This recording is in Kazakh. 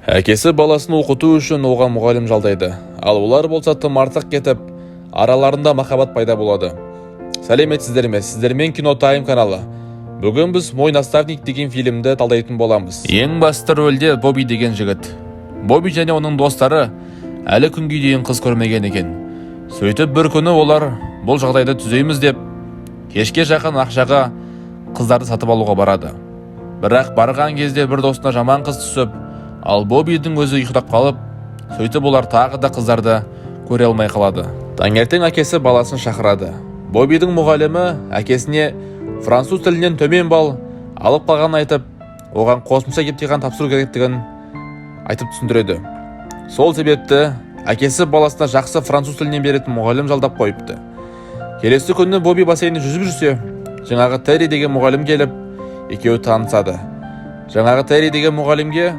Әкесі баласын оқыту үшін оған мұғалім жалдайды, ал олар болса тым артық кетіп, араларында махаббат пайда болады. Сәлеметсіздер ме? Сіздермен Кино Тайм каналы. Бүгін біз «Мой наставник» деген фильмді талдайтын боламыз. Ең басты рөлде Бобби деген жігіт. Бобби және оның достары әлі күнге дейін қыз көрмеген екен. Сөйтіп, бір күні олар бұл жағдайды түзейміз деп, кешке жақын ақшаға қыздарды сатып алуға барады. Бірақ барған кезде бір досына жаман қыз түсіп, ал Боббидің өзі ұйықтап қалып, сөйтіп олар тағы да қыздарды көре алмай қалады. Таңертең әкесі баласын шақырады. Боббидің мұғалімі әкесіне француз тілінен төмен балл алып қалғанын айтып, оған қосымша емтихан тапсыру керектігін айтып түсіндіреді. Сол себепті әкесі баласына жақсы француз тілінен беретін мұғалім жалдап қойыпты. Келесі күні Бобби бассейнде жүзіп жүрсе, жаңағы Терри деген мұғалім келіп, екеуі танысады. Жаңағы Терри деген мұғалімге